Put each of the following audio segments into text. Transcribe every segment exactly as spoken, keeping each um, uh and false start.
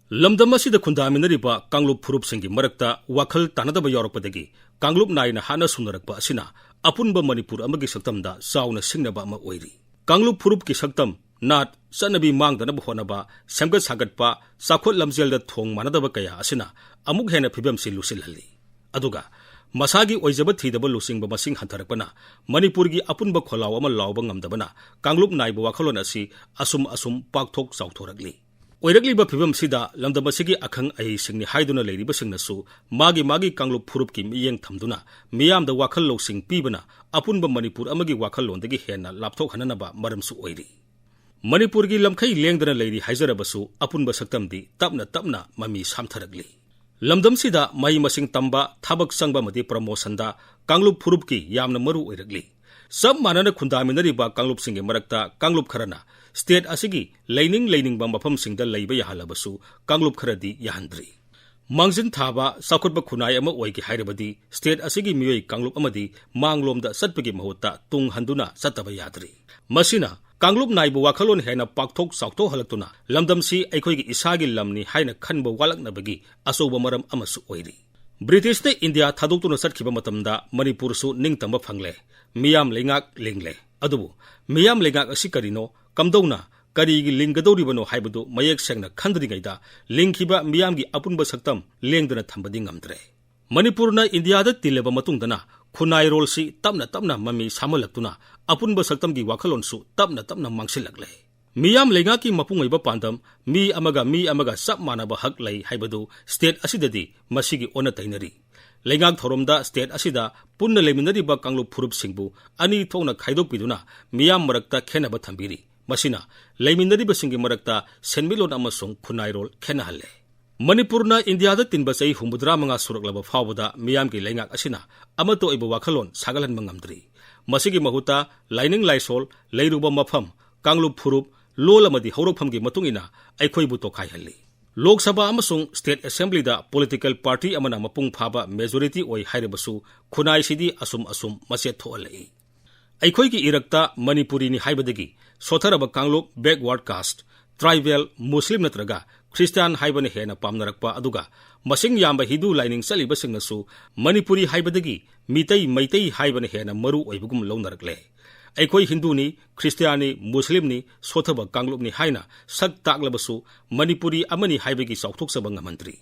ꯂꯝꯗꯝ ꯑꯁꯤꯗ ꯈꯨꯟꯗꯥꯃꯤꯟꯅꯔꯤꯕ ꯀꯥꯡꯂꯨꯞ ꯐꯨꯔꯨꯞꯁꯤꯡꯒꯤ ꯃꯔꯛꯇ ꯋꯥꯈꯜ ꯇꯥꯅꯗꯕ ꯌꯥꯎꯔꯛꯄꯗꯒꯤ ꯀꯥꯡꯂꯨꯞ ꯅꯥꯏꯅ ꯍꯥꯠꯅ ꯁꯨꯅꯔꯛꯄ ꯑꯁꯤꯅ ꯑꯄꯨꯟꯕ ꯃꯅꯤꯄꯨꯔ ꯑꯃꯒꯤ ꯁꯛꯇꯝꯗ ꯆꯥꯎꯅ ꯁꯤꯡꯅꯕ ꯑꯃ ꯑꯣꯏꯔꯤ꯫ ꯀꯥꯡꯂꯨꯞ ꯐꯨꯔꯨꯞꯀꯤ ꯁꯛꯇꯝ, ꯅꯥꯠ, ꯆꯠꯅꯕꯤ ꯃꯥꯡꯗꯅꯕ ꯍꯣꯠꯅꯕ, ꯁꯦꯝꯒꯠ ꯁꯥꯒꯠꯄ, ꯆꯥꯎꯈꯠ ꯂꯝꯖꯦꯜꯗ ꯊꯣꯡ ꯃꯥꯟꯅꯗꯕ ꯀꯌꯥ ꯑꯁꯤꯅ ꯑꯃꯨꯛ ꯍꯦꯟꯅ ꯐꯤꯕꯝꯁꯤ ꯂꯨꯁꯤꯜꯍꯜꯂꯤ꯫ ꯑꯗꯨꯒ ꯃꯁꯥꯒꯤ ꯑꯣꯏꯖꯕ ꯊꯤꯗꯕ ꯂꯨꯆꯤꯡꯕ ꯃꯁꯤꯡ ꯍꯟꯊꯔꯛꯄꯅ ꯃꯅꯤꯄꯨꯔꯒꯤ ꯑꯄꯨꯟꯕ ꯈꯣꯜꯂꯥꯎ ꯑꯃ ꯂꯥꯎꯕ ꯉꯝꯗꯕꯅ ꯀꯥꯡꯂꯨꯞ ꯅꯥꯏꯕ ꯋꯥꯈꯜꯂꯣꯟ ꯑꯁꯤ ꯑꯁꯨꯝ ꯑꯁꯨꯝ ꯄꯥꯛꯊꯣꯛ ꯆꯥꯎꯊꯣꯔꯛꯂꯤ꯫ ꯑꯣꯏꯔꯛꯂꯤꯕ ꯐꯤꯕꯝꯁꯤꯗ ꯂꯝꯗꯝ ꯑꯁꯤꯒꯤ ꯑꯈꯪ ꯑꯍꯩꯁꯤꯡꯅꯤ ꯍꯥꯏꯗꯨꯅ ꯂꯩꯔꯤꯕꯁꯤꯡꯅꯁꯨ ꯃꯥꯒꯤ ꯃꯥꯒꯤ ꯀꯥꯡꯂꯨꯞ ꯐꯨꯔꯨꯞꯀꯤ ꯃꯤꯠꯌꯦꯡ ꯊꯝꯗꯨꯅ ꯃꯤꯌꯥꯝꯗ ꯋꯥꯈꯜ ꯂꯧꯁꯤꯡ ꯄꯤꯕꯅ ꯑꯄꯨꯟꯕ ꯃꯅꯤꯄꯨꯔ ꯑꯃꯒꯤ ꯋꯥꯈꯜꯂꯣꯟꯗꯒꯤ ꯍꯦꯟꯅ ꯂꯥꯞꯊꯣꯛꯍꯟꯅꯅꯕ ꯃꯔꯝꯁꯨ ꯑꯣꯏꯔꯤ꯫ ꯃꯅꯤꯄꯨꯔꯒꯤ ꯂꯝꯈꯩ ꯂꯦꯡꯗꯅ ꯂꯩꯔꯤ ꯍꯥꯏꯖꯔꯕꯁꯨ ꯑꯄꯨꯟꯕ ꯁꯛꯇꯝꯗꯤ ꯇꯞꯅ ꯇꯞꯅ ꯃꯃꯤ ꯁꯥꯝꯊꯔꯛꯂꯤ꯫ ꯂꯝꯗꯝꯁꯤꯗ ꯃꯍꯩ ꯃꯁꯤꯡ ꯇꯝꯕ, ꯊꯕꯛ ꯆꯪꯕ ꯑꯃꯗꯤ ꯄ꯭ꯔꯃꯣꯁꯟꯗ ꯀꯥꯡꯂꯨꯞ ꯐꯨꯔꯨꯞꯀꯤ ꯌꯥꯝꯅ ꯃꯔꯨ ꯑꯣꯏꯔꯛꯂꯤ꯫ ꯆꯞ ꯃꯥꯟꯅꯅ ꯈꯨꯟꯗꯥꯃꯤꯟꯅꯔꯤꯕ ꯀꯥꯡꯂꯨꯞꯁꯤꯡꯒꯤ ꯃꯔꯛꯇ ꯀꯥꯡꯂꯨꯞ ꯈꯔꯅ ꯁ꯭ꯇꯦꯠ ꯑꯁꯤꯒꯤ ꯂꯩꯅꯤꯡ ꯂꯩꯅꯤꯡꯕ ꯃꯐꯝꯁꯤꯡꯗ ꯂꯩꯕ ꯌꯥꯍꯜꯂꯕꯁꯨ ꯀꯥꯡꯂꯨꯞ ꯈꯔꯗꯤ ꯌꯥꯍꯟꯗ꯭ꯔꯤ꯫ ꯃꯥꯡꯖꯤꯟ ꯊꯥꯕ ꯆꯥꯎꯈꯠꯄ ꯈꯨꯟꯅꯥꯏ ꯑꯃ ꯑꯣꯏꯒꯦ ꯍꯥꯏꯔꯕꯗꯤ ꯁ꯭ꯇꯦꯠ ꯑꯁꯤꯒꯤ ꯃꯤꯑꯣꯏ ꯀꯥꯡꯂꯨꯞ ꯑꯃꯗꯤ ꯃꯥꯡꯂꯣꯝꯗ ꯆꯠꯄꯒꯤ ꯃꯍꯨꯠꯇ ꯇꯨꯡ ꯍꯟꯗꯨꯅ ꯆꯠꯇꯕ ꯌꯥꯗ꯭ꯔꯤ꯫ ꯃꯁꯤꯅ ꯀꯥꯡꯂꯨꯞ ꯅꯥꯏꯕ ꯋꯥꯈꯜꯂꯣꯟ ꯍꯦꯟꯅ ꯄꯥꯛꯊꯣꯛ ꯆꯥꯎꯊꯣꯛꯍꯜꯂꯛꯇꯨꯅ ꯂꯝꯗꯝꯁꯤ ꯑꯩꯈꯣꯏꯒꯤ ꯏꯁꯥꯒꯤ ꯂꯝꯅꯤ ꯍꯥꯏꯅ ꯈꯟꯕ ꯋꯥꯠꯂꯛꯅꯕꯒꯤ ꯑꯆꯧꯕ ꯃꯔꯝ ꯑꯃꯁꯨ ꯑꯣꯏꯔꯤ꯫ ꯕ꯭ꯔꯤꯇꯤꯁꯅ ꯏꯟꯗꯤꯌꯥ ꯊꯥꯗꯣꯛꯇꯨꯅ ꯆꯠꯈꯤꯕ ꯃꯇꯝꯗ ꯃꯅꯤꯄꯨꯔꯁꯨ ꯅꯤꯡꯇꯝꯕ ꯐꯪꯂꯦ, ꯃꯤꯌꯥꯝ ꯂꯩꯉꯥꯛ ꯂꯤꯡꯂꯦ꯫ ꯑꯗꯨꯕꯨ ꯃꯤꯌꯥꯝ ꯂꯩꯉꯥꯛ ꯑꯁꯤ ꯀꯔꯤꯅꯣ, ꯀꯝꯗꯧꯅ, ꯀꯔꯤꯒꯤ ꯂꯤꯡꯒꯗꯧꯔꯤꯕꯅꯣ ꯍꯥꯏꯕꯗꯨ ꯃꯌꯦꯛ ꯁꯦꯡꯅ ꯈꯟꯗ꯭ꯔꯤꯉꯩꯗ ꯂꯤꯡꯈꯤꯕ ꯃꯤꯌꯥꯝꯒꯤ ꯑꯄꯨꯟꯕ ꯁꯛꯇꯝ ꯂꯦꯡꯗꯅ ꯊꯝꯕꯗꯤ ꯉꯝꯗ꯭ꯔꯦ꯫ ꯃꯅꯤꯄꯨꯔꯅ ꯏꯟꯗꯤꯌꯥꯗ ꯇꯤꯜꯂꯕ ꯃꯇꯨꯡꯗꯅ ꯈꯨꯟꯅꯥꯏꯔꯣꯜꯁꯤ ꯇꯞꯅ ꯇꯞꯅ ꯃꯃꯤ ꯁꯥꯝꯍꯜꯂꯛꯇꯨꯅ ꯑꯄꯨꯟꯕ ꯁꯛꯇꯝꯒꯤ ꯋꯥꯈꯜꯂꯣꯟꯁꯨ ꯇꯞꯅ ꯇꯞꯅ ꯃꯥꯡꯁꯤꯜꯂꯛꯂꯦ꯫ ꯃꯤꯌꯥꯝ ꯂꯩꯉꯥꯛꯀꯤ ꯃꯄꯨꯡ ꯑꯣꯏꯕ ꯄꯥꯟꯗꯝ, ꯃꯤ ꯑꯃꯒ ꯃꯤ ꯑꯃꯒ ꯆꯞ ꯃꯥꯟꯅꯕ ꯍꯛ ꯂꯩ ꯍꯥꯏꯕꯗꯨ ꯁ꯭ꯇꯦꯠ ꯑꯁꯤꯗꯗꯤ ꯃꯁꯤꯒꯤ ꯑꯣꯟꯅ ꯇꯩꯅꯔꯤ꯫ ꯂꯩꯉꯥꯛ ꯊꯧꯔꯝꯗ ꯁ꯭ꯇꯦꯠ ꯑꯁꯤꯗ ꯄꯨꯟꯅ ꯂꯩꯃꯤꯟꯅꯔꯤꯕ ꯀꯥꯡꯂꯨꯞ ꯐꯨꯔꯨꯞꯁꯤꯡꯕꯨ ꯑꯅꯤ ꯊꯣꯛꯅ ꯈꯥꯏꯗꯣꯛꯄꯤꯗꯨꯅ ꯃꯤꯌꯥꯝ ꯃꯔꯛꯇ ꯈꯦꯟꯅꯕ ꯊꯝꯕꯤꯔꯤ꯫ ꯃꯁꯤꯅ ꯂꯩꯃꯤꯟꯅꯔꯤꯕꯁꯤꯡꯒꯤ ꯃꯔꯛꯇ ꯁꯦꯟꯃꯤꯠꯂꯣꯟ ꯑꯃꯁꯨꯡ ꯈꯨꯟꯅꯥꯏꯔꯣꯜ ꯈꯦꯠꯅꯍꯜꯂꯦ꯫ ꯃꯅꯤꯄꯨꯔꯅ ꯏꯟꯗꯤꯌꯥꯗ ꯇꯤꯟꯕ ꯆꯍꯤ ꯍꯨꯝꯐꯨꯇꯔꯥ ꯃꯉꯥ ꯁꯨꯔꯛꯂꯕ ꯐꯥꯎꯕꯗ ꯃꯤꯌꯥꯝꯒꯤ ꯂꯩꯉꯥꯛ ꯑꯁꯤꯅ ꯑꯃꯠꯇ ꯑꯣꯏꯕ ꯋꯥꯈꯜꯂꯣꯟ ꯁꯥꯒꯠꯍꯟꯕ ꯉꯝꯗ꯭ꯔꯤ꯫ ꯃꯁꯤꯒꯤ ꯃꯍꯨꯠꯇ ꯂꯥꯏꯅꯤꯡ ꯂꯥꯏꯁꯣꯜ, ꯂꯩꯔꯨꯕ ꯃꯐꯝ, ꯀꯥꯡꯂꯨꯞ ꯐꯨꯔꯨꯞ, ꯂꯣꯜ ꯑꯃꯗꯤ ꯍꯧꯔꯛꯐꯝꯒꯤ ꯃꯇꯨꯡ ꯏꯟꯅ ꯑꯩꯈꯣꯏꯕꯨ ꯇꯣꯈꯥꯏꯍꯜꯂꯤ꯫ ꯂꯣꯛ ꯁꯚꯥ ꯑꯃꯁꯨꯡ ꯁ꯭ꯇꯦꯠ ꯑꯦꯁꯦꯝꯕ꯭ꯂꯤꯗ ꯄꯣꯂꯤꯇꯤꯀꯦꯜ ꯄꯥꯔꯇꯤ ꯑꯃꯅ ꯃꯄꯨꯡ ꯐꯥꯕ ꯃꯦꯖꯣꯔꯤꯇꯤ ꯑꯣꯏ ꯍꯥꯏꯔꯕꯁꯨ ꯈꯨꯟꯅꯥꯏꯁꯤꯗꯤ ꯑꯁꯨꯝ ꯑꯁꯨꯝ ꯃꯆꯦꯠ ꯊꯣꯛꯍꯜꯂꯛꯏ꯫ ꯑꯩꯈꯣꯏꯒꯤ ꯏꯔꯛꯇ ꯃꯅꯤꯄꯨꯔꯤꯅꯤ ꯍꯥꯏꯕꯗꯒꯤ ꯁꯣꯠꯊꯔꯕ ꯀꯥꯡꯂꯨꯞ, backward caste, tribal, Muslim ꯅꯠꯇ꯭ꯔꯒ Christian ꯍꯥꯏꯕꯅ ꯍꯦꯟꯅ ꯄꯥꯝꯅꯔꯛꯄ, ꯑꯗꯨꯒ ꯃꯁꯤꯡ ꯌꯥꯝꯕ ꯍꯤꯟꯗꯨ ꯂꯥꯏꯅꯤꯡ ꯆꯠꯂꯤꯕꯁꯤꯡꯅꯁꯨ ꯃꯅꯤꯄꯨꯔꯤ ꯍꯥꯏꯕꯗꯒꯤ ꯃꯤꯇꯩ, ꯃꯩꯇꯩ ꯍꯥꯏꯕꯅ ꯍꯦꯟꯅ ꯃꯔꯨ ꯑꯣꯏꯕꯒꯨꯝ ꯂꯧꯅꯔꯛꯂꯦ꯫ ꯑꯩꯈꯣꯏ ꯍꯤꯟꯗꯨꯅꯤ, ꯈ꯭ꯔꯤꯁꯇꯤꯌꯥꯟꯅꯤ, ꯃꯨꯁꯂꯤꯝꯅꯤ, ꯁꯣꯊꯕ ꯀꯥꯡꯂꯨꯞꯅꯤ ꯍꯥꯏꯅ ꯁꯛ ꯇꯥꯛꯂꯕꯁꯨ ꯃꯅꯤꯄꯨꯔꯤ ꯑꯃꯅꯤ ꯍꯥꯏꯕꯒꯤ ꯆꯥꯎꯊꯣꯛꯆꯕ ꯉꯝꯍꯟꯗ꯭ꯔꯤ꯫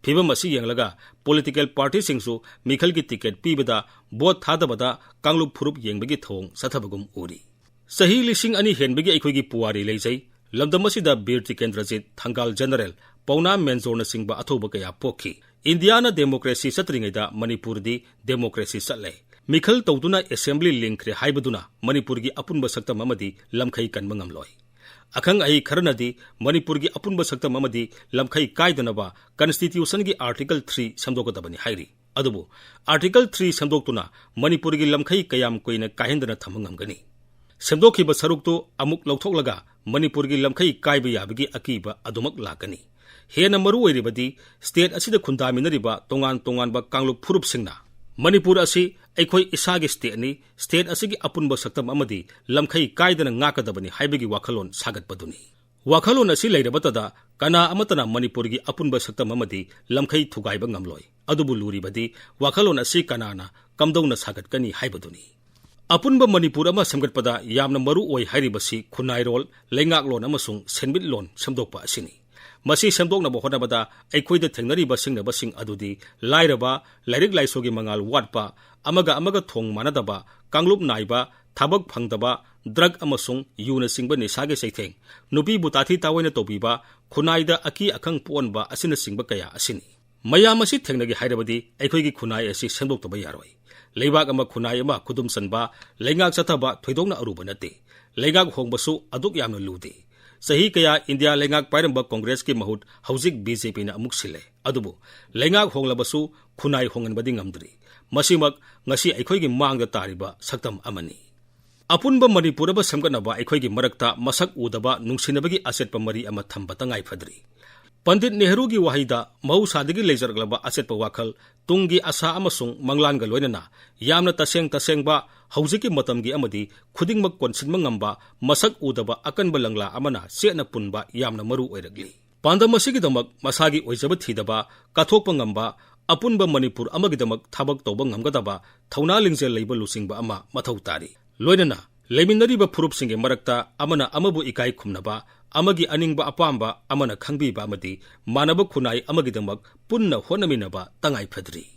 ꯐꯤꯕꯝ ꯑꯁꯤ ꯌꯦꯡꯂꯒ political partyꯁꯤꯡꯁꯨ ꯃꯤꯈꯜꯒꯤ ticket ꯄꯤꯕꯗ, vote ꯊꯥꯗꯕꯗ ꯀꯥꯡꯂꯨꯞ ꯐꯨꯔꯨꯞ ꯌꯦꯡꯕꯒꯤ ꯊꯧꯑꯣꯡ ꯆꯠꯊꯕꯒꯨꯝ ꯎꯔꯤ꯫ ꯆꯍꯤ ꯂꯤꯁꯤꯡ ꯑꯅꯤ ꯍꯦꯟꯕꯒꯤ ꯑꯩꯈꯣꯏꯒꯤ ꯄꯨꯋꯥꯔꯤ ꯂꯩꯖꯩ꯫ ꯂꯝꯗꯝ ꯑꯁꯤꯗ ꯕꯤꯔ ꯇꯤꯀꯦꯟꯗ꯭ꯔꯖꯤꯠ, ꯊꯪꯒꯥꯜ ꯖꯦꯅꯔꯦꯜ ꯄꯥꯎꯅꯥ ꯃꯦꯟꯖꯣꯔꯅꯆꯤꯡꯕ ꯑꯊꯧꯕ ꯀꯌꯥ ꯄꯣꯛꯈꯤ꯫ ꯏꯟꯗꯤꯌꯥꯅ democracy ꯆꯠꯇ꯭ꯔꯤꯉꯩꯗ ꯃꯅꯤꯄꯨꯔꯗꯤ democracy ꯆꯠꯂꯦ꯫ ꯃꯤꯈꯜ ꯇꯧꯗꯨꯅ assembly ꯂꯤꯡꯈ꯭ꯔꯦ ꯍꯥꯏꯕꯗꯨꯅ ꯃꯅꯤꯄꯨꯔꯒꯤ ꯑꯄꯨꯟꯕ ꯁꯛꯇꯝ ꯑꯃꯗꯤ ꯂꯝꯈꯩ ꯀꯟꯕ ꯉꯝꯂꯣꯏ꯫ ꯑꯈꯪ ꯑꯍꯩ ꯈꯔꯅꯗꯤ ꯃꯅꯤꯄꯨꯔꯒꯤ ꯑꯄꯨꯟꯕ ꯁꯛꯇꯝ ꯑꯃꯗꯤ ꯂꯝꯈꯩ ꯀꯥꯏꯗꯅꯕ constitutionꯒꯤ article three ꯁꯦꯝꯗꯣꯛꯀꯗꯕꯅꯤ ꯍꯥꯏꯔꯤ꯫ ꯑꯗꯨꯕꯨ article three ꯁꯦꯝꯗꯣꯛꯇꯨꯅ ꯃꯅꯤꯄꯨꯔꯒꯤ ꯂꯝꯈꯩ ꯀꯌꯥꯝ ꯀꯨꯏꯅ ꯀꯥꯏꯍꯟꯗꯅ ꯊꯝꯕ ꯉꯝꯒꯅꯤ? ꯁꯦꯝꯗꯣꯛꯈꯤꯕ ꯁꯔꯨꯛꯇꯨ ꯑꯃꯨꯛ ꯂꯧꯊꯣꯛꯂꯒ ꯃꯅꯤꯄꯨꯔꯒꯤ ꯂꯝꯈꯩ ꯀꯥꯏꯕ ꯌꯥꯕꯒꯤ ꯑꯀꯤꯕ ꯑꯗꯨꯃꯛ ꯂꯥꯛꯀꯅꯤ꯫ ꯍꯦꯟꯅ ꯃꯔꯨ ꯑꯣꯏꯔꯤꯕꯗꯤ state ꯑꯁꯤꯗ ꯈꯨꯟꯗꯥꯃꯤꯟꯅꯔꯤꯕ ꯇꯣꯉꯥꯟ ꯇꯣꯉꯥꯟꯕ ꯀꯥꯡꯂꯨꯞ ꯐꯨꯔꯨꯞꯁꯤꯡꯅ ꯃꯅꯤꯄꯨꯔ ꯑꯁꯤ ꯑꯩꯈꯣꯏ ꯏꯁꯥꯒꯤ stateꯅꯤ, state ꯑꯁꯤꯒꯤ ꯑꯄꯨꯟꯕ ꯁꯛꯇꯝ ꯑꯃꯗꯤ ꯂꯝꯈꯩ ꯀꯥꯏꯗꯅ ꯉꯥꯛꯀꯗꯕꯅꯤ ꯍꯥꯏꯕꯒꯤ ꯋꯥꯈꯜꯂꯣꯟ ꯁꯥꯒꯠꯄꯗꯨꯅꯤ꯫ ꯋꯥꯈꯜꯂꯣꯟ ꯑꯁꯤ ꯂꯩꯔꯕꯇꯗ ꯀꯅꯥ ꯑꯃꯠꯇꯅ ꯃꯅꯤꯄꯨꯔꯒꯤ ꯑꯄꯨꯟꯕ ꯁꯛꯇꯝ ꯑꯃꯗꯤ ꯂꯝꯈꯩ ꯊꯨꯒꯥꯏꯕ ꯉꯝꯂꯣꯏ꯫ ꯑꯗꯨꯕꯨ ꯂꯨꯔꯤꯕꯗꯤ ꯋꯥꯈꯜꯂꯣꯟ ꯑꯁꯤ ꯀꯅꯥꯅ ꯀꯝꯗꯧꯅ ꯁꯥꯒꯠꯀꯅꯤ ꯍꯥꯏꯕꯗꯨꯅꯤ꯫ ꯑꯄꯨꯟꯕ ꯃꯅꯤꯄꯨꯔ ꯑꯃ ꯁꯦꯝꯒꯠꯄꯗ ꯌꯥꯝꯅ ꯃꯔꯨ ꯑꯣꯏ ꯍꯥꯏꯔꯤꯕꯁꯤ ꯈꯨꯟꯅꯥꯏꯔꯣꯜ, ꯂꯩꯉꯥꯛꯂꯣꯟ ꯑꯃꯁꯨꯡ ꯁꯦꯟꯃꯤꯠꯂꯣꯟ ꯁꯦꯝꯗꯣꯛꯄ ꯑꯁꯤꯅꯤ꯫ ꯃꯁꯤ ꯁꯦꯝꯗꯣꯛꯅꯕ ꯍꯣꯠꯅꯕꯗ ꯑꯩꯈꯣꯏꯗ ꯊꯦꯡꯅꯔꯤꯕ ꯁꯤꯡꯅꯕꯁꯤꯡ ꯑꯗꯨꯗꯤ ꯂꯥꯏꯔꯕ, ꯂꯥꯏꯔꯤꯛ ꯂꯥꯏꯁꯨꯒꯤ ꯃꯉꯥꯜ ꯋꯥꯠꯄ, ꯑꯃꯒ ꯑꯃꯒ ꯊꯣꯡ ꯃꯥꯟꯅꯗꯕ, ꯀꯥꯡꯂꯨꯞ ꯅꯥꯏꯕ, ꯊꯕꯛ ꯐꯪꯗꯕ, drug ꯑꯃꯁꯨꯡ ꯌꯨꯅꯆꯤꯡꯕ ꯅꯤꯁꯥꯒꯤ ꯆꯩꯊꯦꯡ, ꯅꯨꯄꯤꯕꯨ ꯇꯥꯊꯤ ꯇꯥꯑꯣꯏꯅ ꯇꯧꯕꯤꯕ, ꯈꯨꯟꯅꯥꯏꯗ ꯑꯀꯤ ꯑꯈꯪ ꯄꯣꯛꯍꯟꯕ ꯑꯁꯤꯅꯆꯤꯡꯕ ꯀꯌꯥ ꯑꯁꯤꯅꯤ꯫ ꯃꯌꯥꯝ ꯑꯁꯤ ꯊꯦꯡꯅꯒꯦ ꯍꯥꯏꯔꯕꯗꯤ ꯑꯩꯈꯣꯏꯒꯤ ꯈꯨꯟꯅꯥꯏ ꯑꯁꯤ ꯁꯦꯝꯗꯣꯛꯇꯕ ꯌꯥꯔꯣꯏ꯫ ꯂꯩꯕꯥꯛ ꯑꯃ, ꯈꯨꯟꯅꯥꯏ ꯑꯃ ꯈꯨꯗꯨꯝ ꯆꯟꯕ, ꯂꯩꯉꯥꯛ ꯆꯠꯊꯕ ꯊꯣꯏꯗꯣꯛꯅ ꯑꯔꯨꯕ ꯅꯠꯇꯦ꯫ ꯂꯩꯉꯥꯛ ꯍꯣꯡꯕꯁꯨ ꯑꯗꯨꯛ ꯌꯥꯝꯅ ꯂꯨꯗꯦ꯫ ꯆꯍꯤ ꯀꯌꯥ ꯏꯟꯗꯤꯌꯥ ꯂꯩꯉꯥꯛ ꯄꯥꯏꯔꯝꯕ ꯀꯣꯡꯒ꯭ꯔꯦꯁꯀꯤ ꯃꯍꯨꯠ ꯍꯧꯖꯤꯛ BJPꯅ ꯑꯃꯨꯛ ꯁꯤꯜꯂꯦ꯫ ꯑꯗꯨꯕꯨ ꯂꯩꯉꯥꯛ ꯍꯣꯡꯂꯕꯁꯨ ꯈꯨꯟꯅꯥꯏ ꯍꯣꯡꯍꯟꯕꯗꯤ ꯉꯝꯗ꯭ꯔꯤ꯫ ꯃꯁꯤꯃꯛ ꯉꯁꯤ ꯑꯩꯈꯣꯏꯒꯤ ꯃꯥꯡꯗ ꯇꯥꯔꯤꯕ ꯁꯛꯇꯝ ꯑꯃꯅꯤ꯫ ꯑꯄꯨꯟꯕ ꯃꯅꯤꯄꯨꯔ ꯑꯃ ꯁꯦꯝꯒꯠꯅꯕ ꯑꯩꯈꯣꯏꯒꯤ ꯃꯔꯛꯇ ꯃꯁꯛ ꯎꯗꯕ ꯅꯨꯡꯁꯤꯅꯕꯒꯤ ꯑꯆꯦꯠꯄ ꯃꯔꯤ ꯑꯃ ꯊꯝꯕ ꯇꯉꯥꯏ ꯐꯗ꯭ꯔꯤ꯫ ꯄꯟꯗꯤꯠ ꯅꯦꯍꯔꯨꯒꯤ ꯋꯥꯍꯩꯗ ꯃꯍꯧꯁꯥꯗꯒꯤ ꯂꯩꯖꯔꯛꯂꯕ ꯑꯆꯦꯠꯄ ꯋꯥꯈꯜ, ꯇꯨꯡꯒꯤ ꯑꯁꯥ ꯑꯃꯁꯨꯡ ꯃꯪꯂꯥꯟꯒ ꯂꯣꯏꯅꯅ ꯌꯥꯝꯅ ꯇꯁꯦꯡ ꯇꯁꯦꯡꯕ, ꯍꯧꯖꯤꯛꯀꯤ ꯃꯇꯝꯒꯤ ꯑꯃꯗꯤ ꯈꯨꯗꯤꯡꯃꯛ ꯀꯣꯟꯁꯤꯟꯕ ꯉꯝꯕ, ꯃꯁꯛ ꯎꯗꯕ ꯑꯀꯟꯕ ꯂꯪꯂꯥ ꯑꯃꯅ ꯆꯦꯠꯅ ꯄꯨꯟꯕ ꯌꯥꯝꯅ ꯃꯔꯨ ꯑꯣꯏꯔꯛꯂꯤ꯫ ꯄꯥꯟꯗꯝ ꯑꯁꯤꯒꯤꯗꯃꯛ ꯃꯁꯥꯒꯤ ꯑꯣꯏꯖꯕ ꯊꯤꯗꯕ, ꯀꯠꯊꯣꯛꯄ ꯉꯝꯕ, ꯑꯄꯨꯟꯕ ꯃꯅꯤꯄꯨꯔ ꯑꯃꯒꯤꯗꯃꯛ ꯊꯕꯛ ꯇꯧꯕ ꯉꯝꯒꯗꯕ ꯊꯧꯅꯥ ꯂꯤꯡꯖꯦꯜ ꯂꯩꯕ ꯂꯨꯆꯤꯡꯕ ꯑꯃ ꯃꯊꯧ ꯇꯥꯔꯤ꯫ ꯂꯣꯏꯅꯅ ꯂꯩꯃꯤꯟꯅꯔꯤꯕ ꯐꯨꯔꯨꯞꯁꯤꯡꯒꯤ ꯃꯔꯛꯇ ꯑꯃꯅ ꯑꯃꯕꯨ ꯏꯀꯥꯏ ꯈꯨꯝꯅꯕ, ꯑꯃꯒꯤ ꯑꯅꯤꯡꯕ ꯑꯄꯥꯝꯕ ꯑꯃꯅ ꯈꯪꯕꯤꯕ ꯑꯃꯗꯤ ꯃꯥꯟꯅꯕ ꯈꯨꯟꯅꯥꯏ ꯑꯃꯒꯤꯗꯃꯛ ꯄꯨꯟꯅ ꯍꯣꯠꯅꯃꯤꯟꯅꯕ ꯇꯉꯥꯏ ꯐꯗ꯭ꯔꯤ꯫